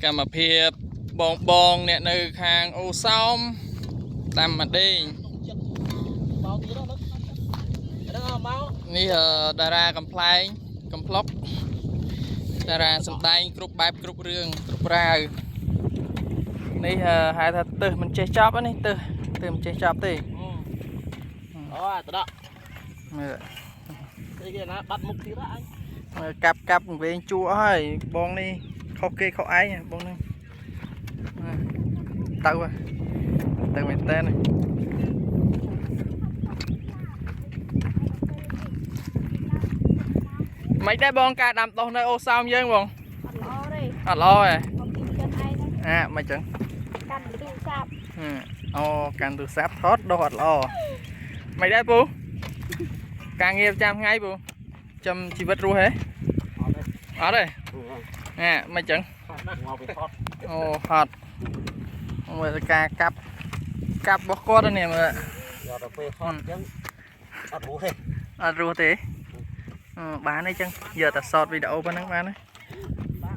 កម្មភាពបងបងអ្នកនៅខាងអូសោមដាំម្ដេង មកទៀតហ្នឹងហ្នឹងមក នេះអឺតារាកំ pl ែងកំ pl ុកតារាសំដែងគ្រប់បែបគ្រប់រឿងគ្រប់រាវនេះអឺហៅថាទឹះមិនចេះចប់ហ្នឹងនេះទឹះទឹះមិនចេះចប់ទេ អូអាតដក មើល គេគេណាបាត់មុខទៀតអញ មើលកាប់កាប់វែងជួអស់ហើយបងនេះខុសគេខុសឯងហ៎បងនេះមើលទៅហ៎ទៅមែនតើនេះមិនដែរបងការដាំដុះនៅអូសោមយើងបង អត់ល្អទេ អត់ល្អទេ មកពីចិត្តឯងហ្នឹង អាមិនចឹង កាន់ទូរស័ព្ទ ហឹមអូកាន់ទូរស័ព្ទថតដុះអត់ល្អមិនដែរពូការងារប្រចាំថ្ងៃពូចាំជីវិតរស់ហ៎ អត់ទេ អត់ទេអាមិនចឹង មកពីថត អូហត់មើលការកាប់កាប់របស់គាត់នេះមើល យកទៅពេលថតអញ្ចឹងអត់រស់ទេ អត់រស់ទេអឺបានទេចឹងយកតែសតវីដេអូប៉ុណ្ណឹងបានទេ